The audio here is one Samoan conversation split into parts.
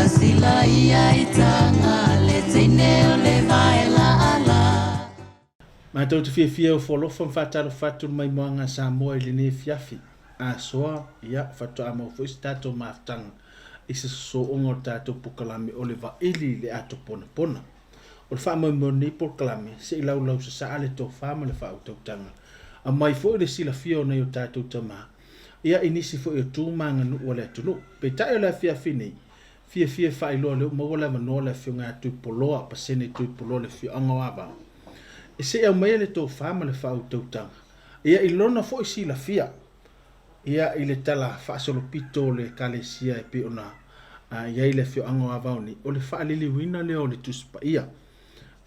Silasila ia i taga le teine o le vaelaalaa. Matou te fiafia e ofo alofa ma faatalofa atu le maimoaga a Samoa i lenei afiafi asoa, ia, faatoa maua foi se tatou mafutaga i se sosooga o le tatou polokalame o le Vaili i le Ato Ponapona. O le faamoemoe o lenei polokalame, se i laulausasaa le tofa ma le faautautaga, aumai foi le silafia o nai o tatou tama, ia, i nisi foi o tu ma aganuu a le atunuu. Peitai o le afiafi nei, fiafia e faailoa o lea ua maua le avanoa o le Afioga ia Tuipoloa, Pasene Tuipoloa i le afioaga o Avao, e se i aumaia le tofa ma le faautautaga, ia, i lona foi silafia, ia, i le tala faasolopito o le Ekalesia e pei ona i ai le afioaga o Avao nei, o le faaliliuina lea o le Tusi Paia.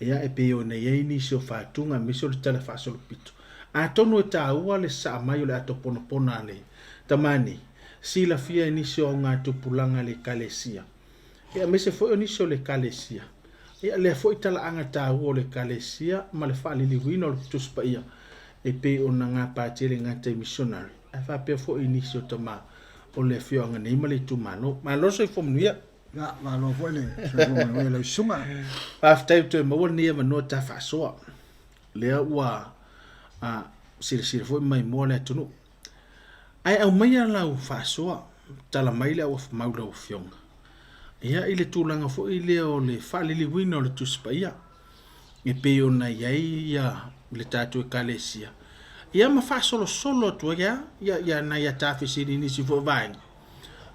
Ia, e pei ona i ai nisi o fatuga aemaise o le tala faasolopito. Atonu e taua le sasaa mai o le ato ponapona a le tama nei, silafia e nisi o augatupulaga a le Ekalesia, ia, aemaise foi o nisi o le Ekalesia. Ia, lea foi talaaga taua o le Ekalesia ma le faaliliuina o le Tusi Paia e pei ona gapatia e le gata i misionare, ae faapea foi i nisi o tama o le afioaga nei ma le itumalo. Malo le soifua manuia. Ia, malo foi le soifua manuia i lau susuga. Faafetai ua toe maua lenei avanoa ta faasoa. Lea ua silasila foi maimoa le atunuu. Ae aumaia lau faasoa, tala mai le auafa mau lau Afioga. Ia, i le tulaga foi lea o le faaliliuina o le Tusi Paia, e pei ona i ai ia le tatou Ekalesia, ia ma faasolosolo atu ai lava ia nai a ta fesili i nisi foi o vaega,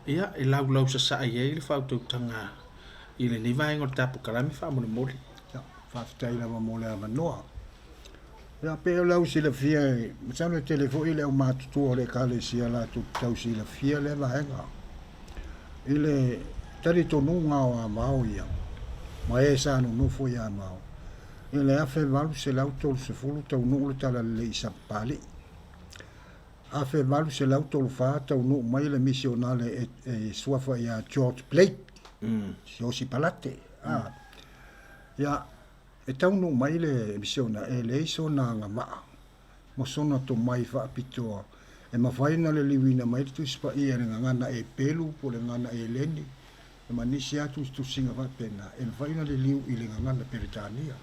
ia, e laulausasaa i ai le faautautaga i lenei vaega o le ta polokalame faamolemole. Ia, faafetai lava mo le avanoa. Ia, pei o le au silafia, masalo e tele foi le aumatutua o le Ekalesia latou te tau silafia lea vaega. I le talitonuga o Avao ia, ma e sa nonofo i Avao, i le 1830 taunuu le Talalelei i Sapapalii. 1834 taunuu mai le misionale e suafa ia George Blake, Siaosi Palate. Ia, e taunuu mai le misionale e leai sona agavaa ma sona tomai faapitoa e mafai ona liliuina mai le Tusi Paia i le gagana Epelu po o le gagana Eleni ma nisi lava tusitusiga faapena e mafai ona liliu i le gagana Peretania.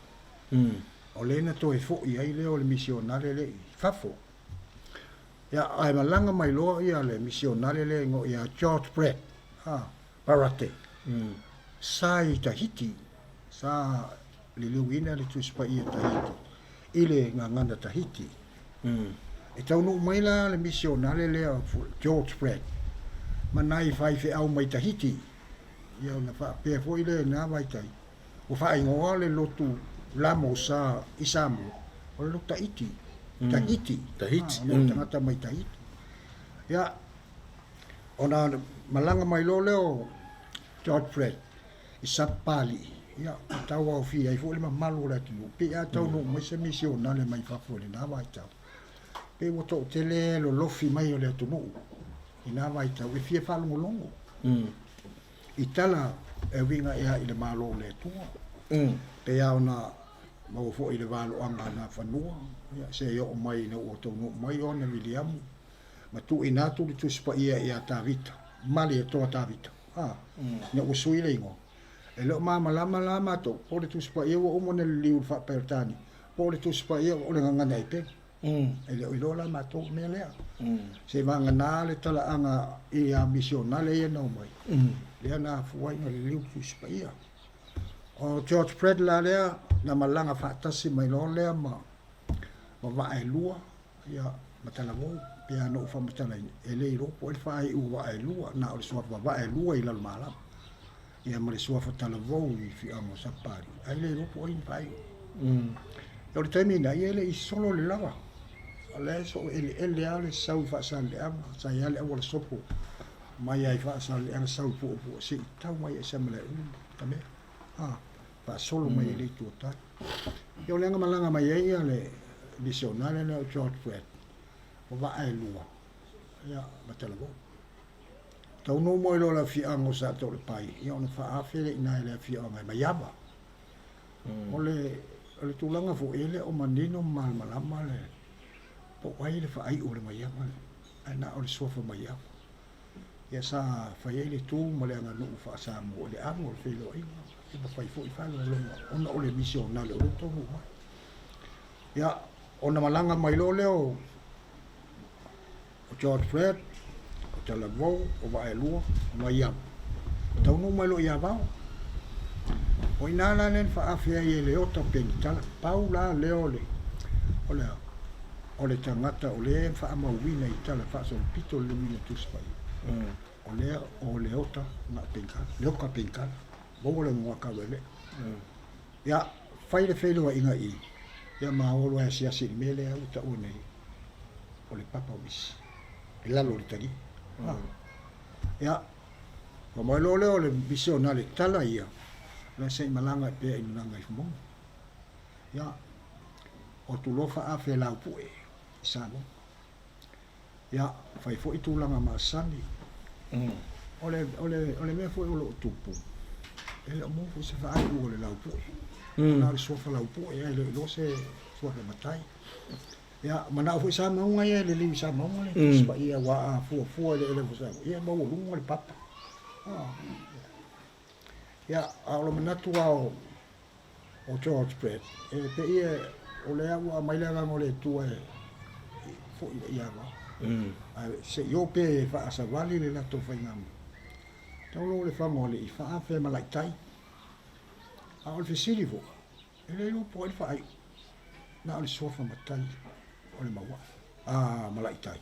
O lea na toe foi ai lea o le misionale lea i fafo. Ia, ae malaga mai loa ia le misionale lea igoa ia George Brett, Barate, sa i Tahiti, sa liliuina le Tusi Paia Tahiti i le gagana Tahiti. E taunuu mai la le misionale lea George Brett ma nai faifeau mai Tahiti, ia ona faapea foi lea i na vaitaimi, ua faaigoa le lotu Lamo sa i Samoa, o le lotu Tahiti, Tahiti, Tahiti, ona o tagata mai Tahiti. Ia, ona malaga mai loa lea o George Brett i Sapapalii, ia, ua tauaofia ai foi le mamalu o le atunuu, pei a taunuu mai se misionale mai fafo i lena vaitau, pei ua toatele lolofi mai o le atunuu i na vaitau e fia faalogologo i tala e uiga ea i le Malo o le Atua. Pei lava ona maua foi i le valoaga a Nafanua, ia, se i oo mai ina ua taunuu mai Hona Viliamu ma tuuina atu le Tusi Paia ia Tavita, ma le Atoa Tavita, a, ina ua sui le igoa. E le o malamalama la matou, po o le Tusi Paia ua uma ona liliu i le Faa-Peretania, po o le Tusi Paia o le Gagana Epelu. E le o iloa la matou mea lea. Seiavagana le talaaga i a misionale ia na omai, lea na afua ai ona liliu le Tusi Paia. O George Pratt la lea na malaga faatasi mai loa lea ma vaa e lua, ia, ma Talavou, pei lava ona ou faamatalaina, e le iloa po o ai le faaiu o vaa e lua, na o le suafa vaa e lua i Lalomalama, ia ma le suafa Talavou i Fiaga o Sapapalii, ae le iloa po o ai ni faaiu. O le taimi lena, ia e le i solo le lava, o la e soo eleele lava le sau i Faasaleleaga, sa i ai lava le auala sopo mai lava i Faasaleleaga sau i Puapua se i tau mai i Samalaeulu ta mea, a, faasolo mai i le itu o tai. Ia o lea na malaga mai ai ia le misionare lea o George Brett, o vaa e lua, ia, ma Talavou. Taunuu mai loa le afioaga o Satoalepai, ia ona faaafe lea i ina i le afioaga i Maiava. O le, o le tulaga foi, e le o manino ma malamalama le, po o ai le faaiu o le Maiava lea, ae na o le suafa Maiava. Ia sa fai ai le tu ma le aganuu faa-Samoa i le alo o le feiloaiga, ia ma fai foi faalogologo ona o le misionale o lea ua taunuu mai. Ia, ona malaga mai loa lea o George Fred, o Talavou, o Vaaelua, o Maiava, taunuu mai loa i Avao. O i ina la lea na faaafe ai e Leota Penitala, pau la lea o le, o le a? O le tagata o lea e faamauina i tala faasolopito le Luina Tusi Paia. O lea o Leota na Penitala, Leoka Penitala, maua le igoa Kaulelea. Ia, fai le feiloaiga i i, ia ma o loa e asiasi i le mea lea ua taua nei o le papa o misi, i lalo o le tali. Ia, ona mai loa lea o le misionale tala ia, la se i malaga pea i Gagaifomauga. Ia, o atu loa faaafe laupue i Samoa. Ia, fai foi tulaga masani. O le, o le, o le mea foi o lo o tupu, e le o maua foi se faaiu o le laupue. Na o le suafa laupue, ae le o iloa se suafa matai. Ia, manao foi sa mauga ia e liliu i sa mauga le Tusi Paia, aua a fuafua i le eleele o Samoa, ia e maualuga le papa. Ia, a o le manatu lava o, o George Brett, e pei e, o lea ua aumai le agaga o le Atua e foi i Avao. Ae se i oo pea e faasavali le latou faigamalo. Tau loa o le Fagoalii, faaafe ma Laitai. A o le fesili foi, e le iloa po o ai le faaiu. Na o le suafa matai o le Mauaa, a Malaitai,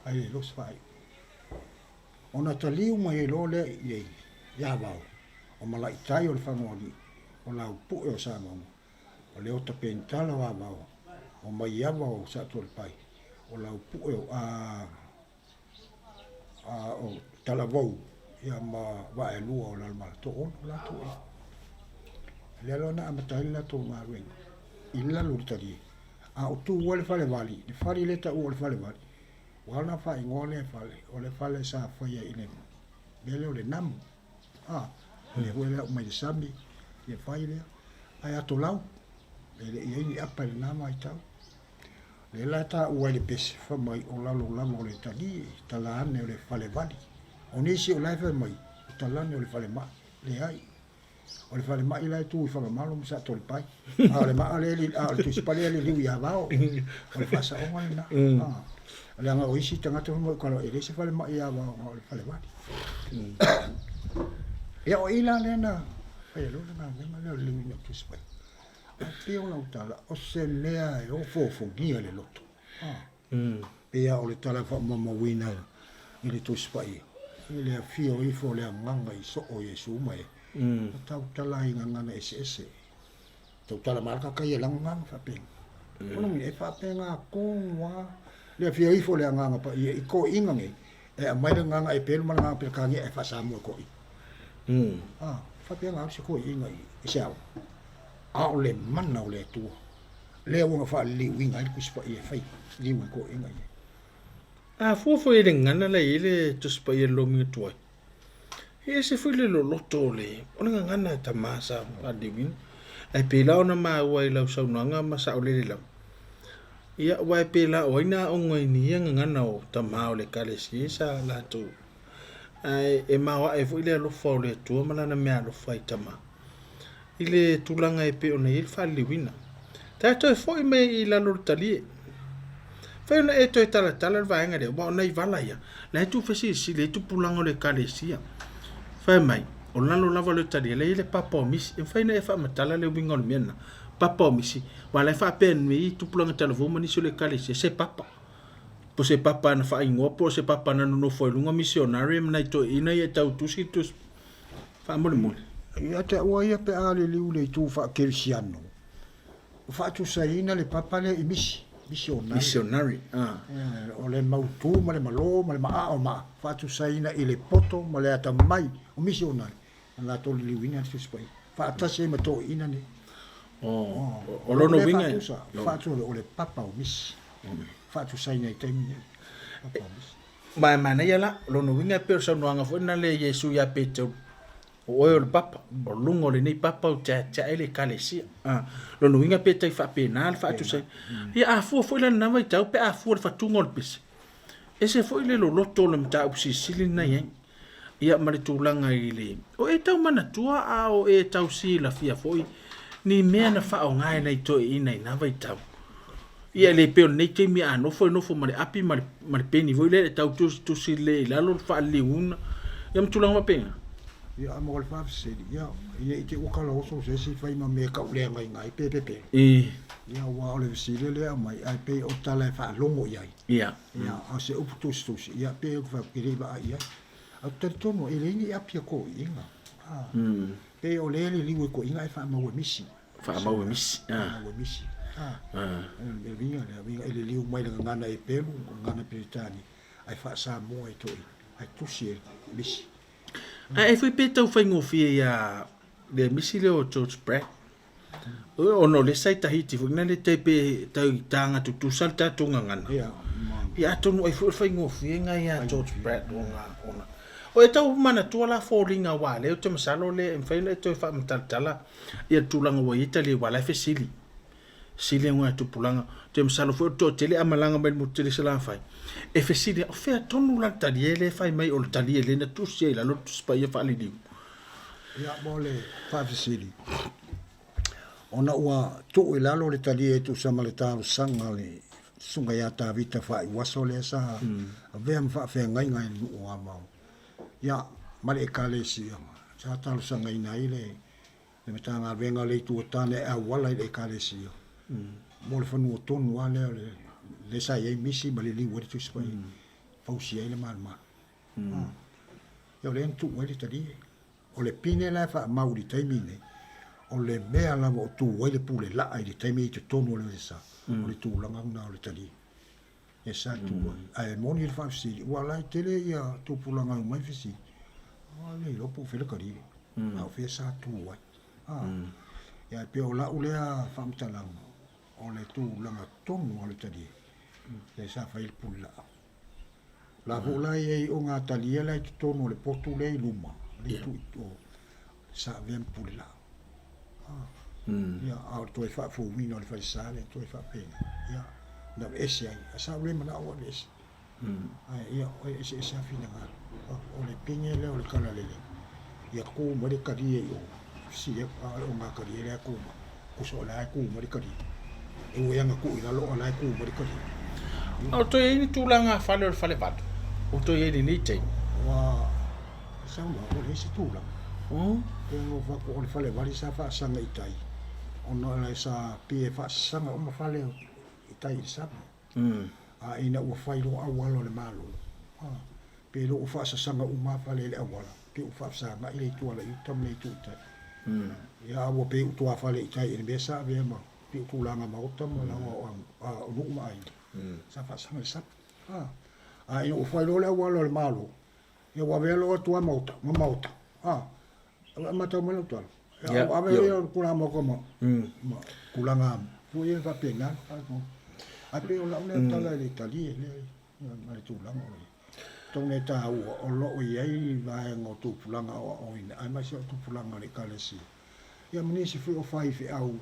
ae le iloa se faaiu. Ona taliu mai ai loa lea i ai i Avao, o Malaitai o le Fagoalii, o Laupue o Samauga, o Leota Penitala o Avao, o Maiava o Satualepai, o Laupue o a o Talavou, ia ma Vaaelua o Lalomala, toaono latou ia. Lea loa na amata ai le latou galuega i lalo o le talie, a o tu ai le falevali, le fale lea e taua o le falevali, ua ala ona faaigoa lea fale, o le fale sa faia i le mea lea o le namu. A, lea foi e lau mai le sami, ia fai lea. Ae atolau, e le i i ai ni apa i lena vaitau. Lea la e taua ai le pese, fai mai o lalo lava o le talie, tala ane o le falevali. O nisi o la e fai mai, o tala ane o le falemai. Leai. O le falemai la e tu i Fagamalo ma Satoalepai. A o le maa lea, a o le tusipale lea e liliu i Avao. O le faasaoga lena. Leaga o isi tagata fai mai o Kalaoa, e leai se falemai i Avao, na o le falevali. Ia o i la lea na fai ai loa le galuega lea o le liliuina o tusipale. Ae pei o lau tala, o se mea e ofoofogia le loto. Pei lava o le tala faamaumauina i le Tusi Paia, i le afio ifo o le Agaga i soo o Iesu ma e tautala ai i gagana eseese. Tautala ma alakaka ia lagagaga faapena. O lona uiga, e faapena tonu lava le afio ifo o le Agaga Paia i toeaiina nei, e aumai le gagana Epelu ma le gagana Peretania e faa-Samoa i toeaiina. Faapena lava se toeaiina i se ao. A o le mana o le Atua, lea ua na faaliliuina ai le Tusi Paia e fai liu e toeaiina ia. A fua foi i le gagana la e i ai le Tusi Paia i le lomiga tuai, e ese foi le loloto o le, o le gagana a tama sa faaliliuina. Ae pei la ona maua i lau saunoaga ma saolele lava, ia aua e pei la o ai na aoga i ni ia gagana o tama o le Ekalesia sa latou. Ae e maoae foi le alofa o le Atua ma lana meaalofa i tama. I le tulaga e pei ona i ai le faaliliuina. Ta toe foi mai i lalo o le talie. Fai ona e toe talatala le vaega lea, aua o nai vala ia, la e tuufesilisili ai tupulaga o le Ekalesia. Fai mai, o lalo lava o le talie, la e i ai le papa o misi. E mafai ona e faamatala le uiga o le mea lena, papa o misi, aua la e faapea nei tupulaga talavou ma nisi o le Ekalesia, se papa. Po se papa na faaigoa po o se papa na nonofo ai i luga misionare ma nai toeaiina ia e tau tusi le tusi. Faamolemole. Ia te au ia pe a liliu le itu faakerisiano, ua faatusaina le papa lea i misi, missionary. Missionary, ah. O le mautu ma le malo ma le maa o maa, faatusaina i le poto ma le atamai o missionary, na latou liliuina le Tusi Paia, faatasi ai ma toeaiina nei. Oh, o lona uiga e. Faatusa o le papa o misi, faatusaina i taimi nei, papa o misi. Ma e manaia la, o lona uiga e pei o le saunoaga foi lena lea i Iesu ia Peteru, o oe o le papa, o luga o lenei papa ou te atiae ai le Ekalesia. A, lona uiga pe tai faapena le faatusaina. Ia a fua foi la lena vaitau pe a fua i le fatuga o le pese. Ese foi le loloto o le mataupu silisili lena i ai. Ia ma le tulaga i le o e tau manatua a o e tau silafia foi ni mea na faaaoga e nai toeaiina i na vaitau. Ia e le pei o lenei taimi a nofo e nofo ma le api ma le, ma le peni foi lea e tau tusitusi lelei i lalo le faaliliuga ia ma tulaga faapena. Ia mo le faafesili, ia ina i te ua kalaoso se isi fai ma mea tauleagaina ai pe pepelo. Ia aua o le fesili lea e aumai ae pei o tala e faalogo i ai. Ia. Ia a o se upu tusitusi, ia pei ou te fai atu e le i vaai i ai. Ae ou te talitonu e leai ni api a toeaiina. Pei o lea e liliu e toeaiina ae faamau e misi. Faamau e misi. Faamau e misi. O le uiga lea, uiga e liliu mai le gagana Eperu, gagana Peretania, ae faa-Samoa e toeaiina, ae tusi e misi. Ae ai foi pe tau faigofie ia le misi lea o George Bragg. Ona o lea sa i Tahiti foi na le tai pe tau taga tutusa le tatou gagana. Ia, Ia atonu ai foi o le faigofie na ia George Bragg ona ona. O e tau manatua la foliga aua lea ou te masalo lea e mafai ona e toe faamatalatala ia le tulaga ua i ai talia aua la e fesili. Sili ona tupulaga. Ou te masalo foi o le toatele a malaga mai le motu tele i Salafai, e fesili lava, o fea tonu la le talie lea e fai mai o le talie lea na tusi ai i lalo le Tusi Paia faaliliu? Ia, mo le faafesili, ona ua tuu i lalo le talie e tusa ma le talosaga a le Susuga ia Tavita Faaiuaso lea sa avea ma faafeagaiga i le nuu o Avao, ia, ma le Ekalesia, sa talosagaina ai le le Matagaluega o le Itu o Tane e auala i le Ekalesia mo le fanua tonu lava lea o lea sa i ai misi ma liliu ai le Tusi Paia, fausia ai le malumalu. Ia o lea na tuu ai le talie. O le pine la e faamau i le taimi lenei, o le mea lava o tu ai le pule laa i le taimi i totonu o le falesa, o le tulaga lena o le talie. E sa tu ai. Ae moni le faafesili, ua la e tele ia tupulaga e omai fesili, a le iloa po o fea le talie, a o fea sa tu ai. Ia e pei o lau lea faamatalaga, o le tulaga tonu o le talie, lea sa fai ai le pule laa. O la foi la e i ai o ngā talie la i totonu o le potu lea i luma, le itu i o, sa avea ma pule laa. Ia, a o le toe faafouina o le falesa lea, toe faapena, ia, na aveese ai. A sa ou le manao e aveese. Ae, ia, e eseese lava finagalo. O le pine lea o le talalelei, ia tu mai le talie i o, fesili atu, a o ngā talie lea e tu mai, tusa o la e tu mai le talie. E ui ana tuu i lalo, a o la e tu mai le talie. A o toe i ai ni tulaga fale o le falevalu, o toe i ai i lenei taimi? Ua saunoa, ua leai se tulaga. Pei ona ou fai atu, o le falevale sa faasaga i tai, ona o la sa pei e faasaga uma fale i tai i le sami. A ina ua fai loa auala o le Malo, pei loa ua faasasaga uma fale i le auala, pei ua faafesagai le itu ala i uta ma le itu i tai. Ia a ua pei ua tuafale i tai i le mea sa avea ma pei o tulaga maota ma laoa o nuu ma aiga, sa faasaga i le sami. A ina ua fai loa le auala o le Malo, ia ua avea loa tuamaota ma maota, a matau mai lau tala, ia ua ave ia tulaga maota ma tulaga foi ia faapena. Ae pei o lau lea tala i le talie lea ma le tulaga o le tau e taua o lo o i ai vaega o tupulaga aoaoina aemaise o tupulaga o le Ekalesia ia ma nisi foi o faifeau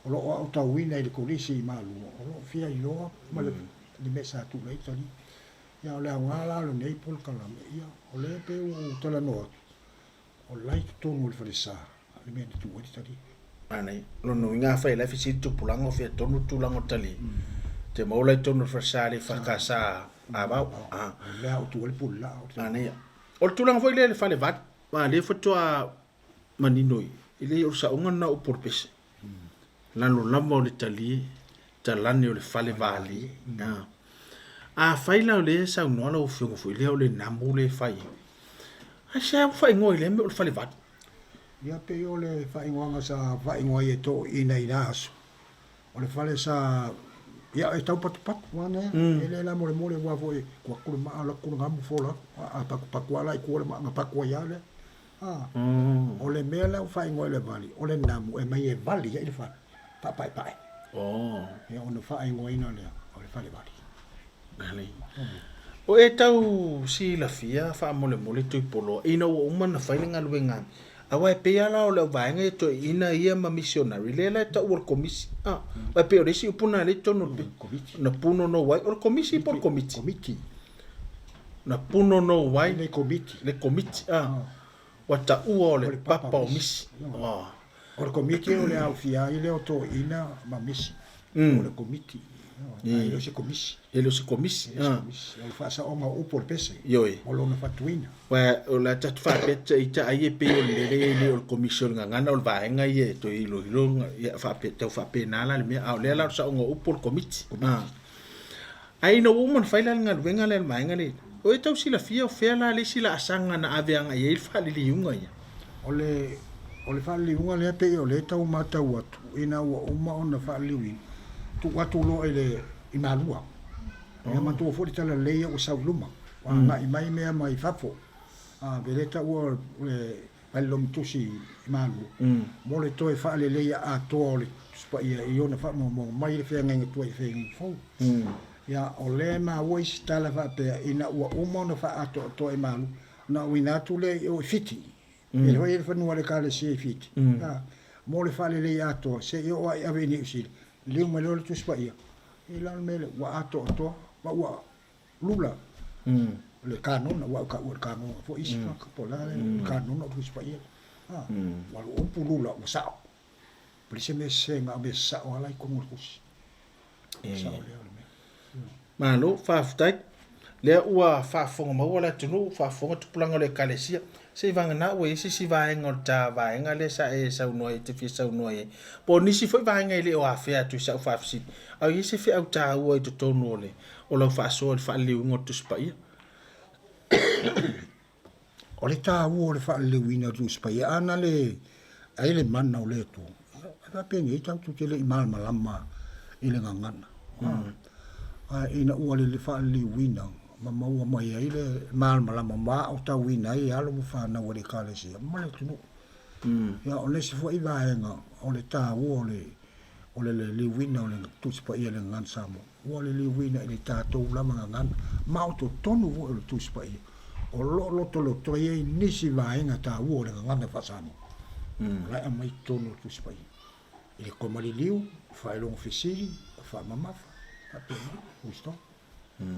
o lo o aotauina i le Kolisi i Malua o lo o fia iloa ma le mea sa tulai ai talie. Ia o le aoga la o lenei polokalame, ia o lea pei ua ou talanoa atu, o la i totonu o le falesa le mea na tuu ai le talie. Manaia. Lona uiga afai o la e fesili tupulaga o fea tonu le tulaga o le talie, te maua la i totonu o le falesa le EFKS Avao. O lea o tuu ai le pule laa. Manaia. O le tulaga foi lea i le falevali, aua o lea faatoa manino i, e leai o le saoga lena o upu o le pese. Lalo lava o le talie, talane o le fale vali. Afai la o lea e saunoa lau afioga foi lea o le namu lea e fai ai, aisea ua faaigoa i lea mea o le fale vali? Ia pei o le faaigoaga sa faaigoa ai e toeaiina i na aso, o le fale sa, ia e tau patupatu lava nea, e le la molemole aua foi e tuu atu le maa alu atu le gamu fola atu, a patupatu lava la i tua le maa ona patu ai lava lea. O le mea la ua faaigoa i le vali, o le namu e aumai e vali ai le fale, faapaepae. Ia ona faaigoaina lea o le fale vali. O e tau silafia faamolemole Tuipoloa ina ua uma ona fai le galuega aua e pei lava la o le auvaega ia toeaiina ia ma missionary lea la e taua o le komisi aua e pei o le isi upu lena lea i totonu o le na punonou ai o le komisi po o le komiti? Komiti. Na punonou ai le Komiti, le Komiti a ua taua o le Papa o Misi. O le Komiti o le aofia ai lea o toeaiina ma misi. O le Komiti, ae le o se Komisi. E le o se Komisi. E le o se Komisi. O le faasaoga o upu o le pese. Ioe. O lona fatuina. Aua o le a tatou faapea ita ai e pei o le mea lea e i ai nei o le Komisi o le Gagana o le vaega ia e toe iloilo ia faapea tau faapena la le mea a o lea la o le saoga o upu o le Komiti. Ae ina ua uma ona fai la le galuega lea a le vaega lea, o e tau silafia o fea la le isi laasaga na ave agai i ai le faaliliuga ia? O le o le faaliliuga lea pei o lea e tau matau atu ina ua uma ona faaliliuina, tuu atu loa i le i Malua. Ia manatua foi le talalelei ia ua sau i luma, ua agai mai mea mai fafo. A, pe le taua o le Falelomatusi i Malua, mo le toe faaleleia atoa o le Tusi Paia i ona faamaumauga mai le feagaiga tuai i le feagaiga fou. Ia, o lea e maua isi tala faapea, ina ua uma ona faaatoatoa i Malua, ona auina atu lea i o i Fiti, e le foi i le fanua o le Ekalesia i Fiti, a, mo le faaleleia atoa, se i oo lava i ave i Niu Sila, liliu mai loa le Tusi Paia, i la le mea lea, ua atoatoa ma ua lula le kanona, aua ua taua o le kanona foi isi tagata, po o le a le kanona o Tusi Paia. A, ua upu lula ua sao. Ua leai se mea sese na o mea sasao lava la i totonu o le tusi. Sao lea o le mea. Malo, faafetai. Lea ua faafofoga maua le atunuu, faafofoga tupulaga o le Ekalesia. Seiavagana ua i ai se isi vaega o le ta vaega lea sa e saunoa ai e te fia saunoa i ai. Po o nisi foi vaega e le o afea atu i sau faafesili, a o i ai se feau taua i totonu o le o lau faasoa i le faaliliuina o le Tusi Paia? O le taua o le faaliliuina o le Tusi Paia, a na le ai le mana o le Atua, e faapenei tatou te le i malamalama i le gagana. Ae ina ua le faaliliuina ma maua mai ai le malamalama ma aotauina ai alo ma fanau a le Ekalesia ma le atunuu. Ia, o le isi foi vaega o le taua o le o le liliuina o le Tusi Paia i le Gagana Samoa, ua liliuina i le tatou lava gagana, ma o totonu foi o le Tusi Paia, o lo o lotolotoi ai nisi vaega taua o le gagana faa-Samoa. O la e aumai i totonu o le Tusi Paia, i le koma liliu, o faailoga fesili, o faamamafa, faapena, wisdom.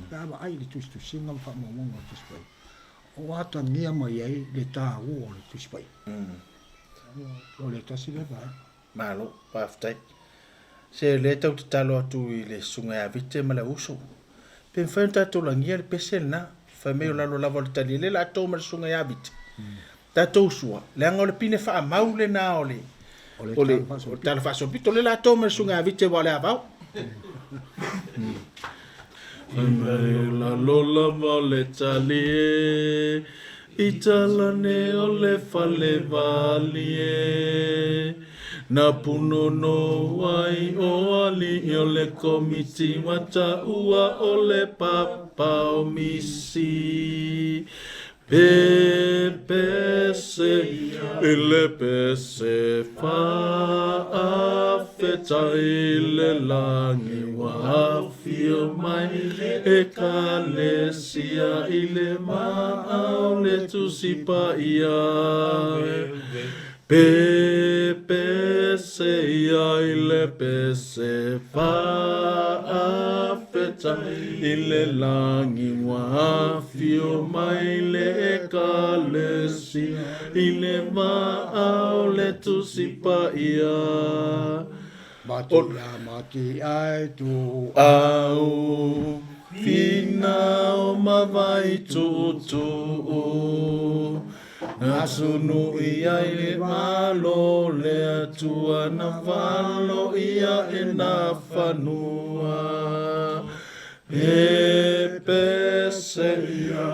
Pe a vaai i le tusitusiga ma faamaumauga o le Tusi Paia, o atagia mai ai le taua o le Tusi Paia. O le tasi lea vaega. Malo, faafetai. Se o lea e tau tatalo atu i le susuga ia Vite ma le uso, pe mafai ona tatou lagia le pese lena, fai mai o lalo lava o le tali, lea la to ma le susuga ia Vite. Tatou sua, leaga o le pine faamau lena o le o le tala faasolopito, lea la to ma le susuga ia Vite aua o le avao. Fai mai o lalo lava o le tali e I talane o le fale valie Na punonou ai o alii o le komiti Ua taua o le papa o misi Pepese i le pese Faafetai i le lagi ua afio mai Ekalesia i le maa o le Tusi Paia Pepese ia i le pese Faafetai i le lagi ua afio mai le Ekalesia i le vaa o le Tusi Paia. Mati a mati ai tu au finau ma vai tuutuu Na sunu ia i le Malo le Atua na valo ia e na fanua E pese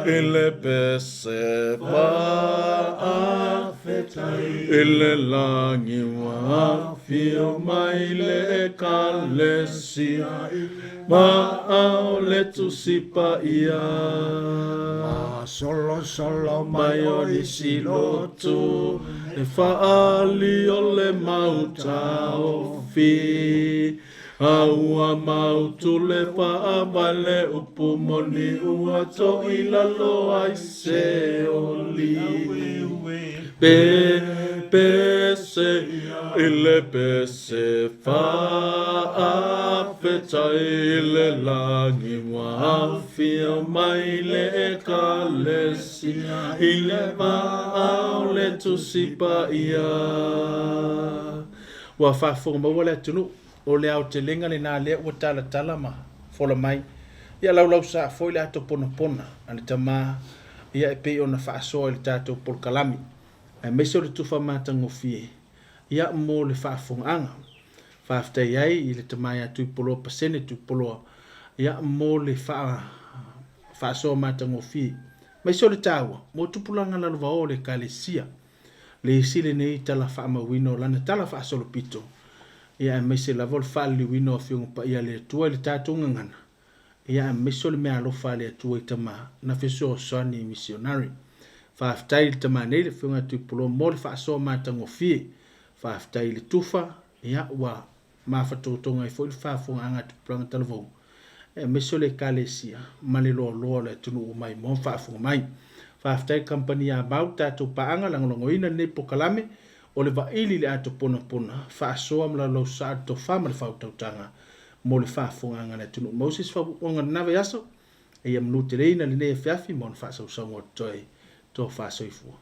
i le pese faafetai i le lagi ua afio mai le Ekalesia ma o le Tusi Paia. Masolosolo mai o nisi lotu e faaali o le mau taofi. A ua mautu le faavae le upu moni ua to i lalo ai se oli. Pepese i le pese faafetai Faafetai i le lagi ua afio mai le Ekalesia i le vaa o le Tusi Paia. Ua faafofoga maua le atunuu, o le aotelega lena lea ua talatala ma fola mai. Ia laulausa'a foi le ato ponapona a le tama ia e pei ona faasoa i le tatou polokalame, aemaise o le tufa matagofie ia mo le faafofogaaga. Faafetai ai i le tama ia Tuipoloa Pasene Tuipoloa ia mo le faasoa matagofie, aemaise o le taua mo tupulaga lalovaoa o le Ekalesia. Le isi lenei tala faamauina o lana tala faasolopito, ia aemaise lava o le faaliliuina o Afioga Paia a le Atua i le tatou gagana, ia aemaise o le meaalofa a le Atua i tama na fesoasoani i misionari. Faafetai i le tama nei le Afioga ia Tuipoloa mo le faasoa matagofie. Faafetai i le tufa, ia ua mafatotoga ai foi le faafofogaaga a Tupulaga Talavou, aemaise o le Ekalesia ma le loaloa o le atunuu ua maimoa ma faafofoga mai. Faafetai i le kamupani a Mau, tatou paaga lagolagoina lenei polokalame o le vaili i le ato ponapona, faasoa ma laulausa'a le tofa ma le faautautaga mo le faafofogaaga a le atunuu. Maua se isi faapuapuaga i lena vaiaso, ia manuteleina lenei afiafi ma ona faasausauga o totoe, tofa soifua.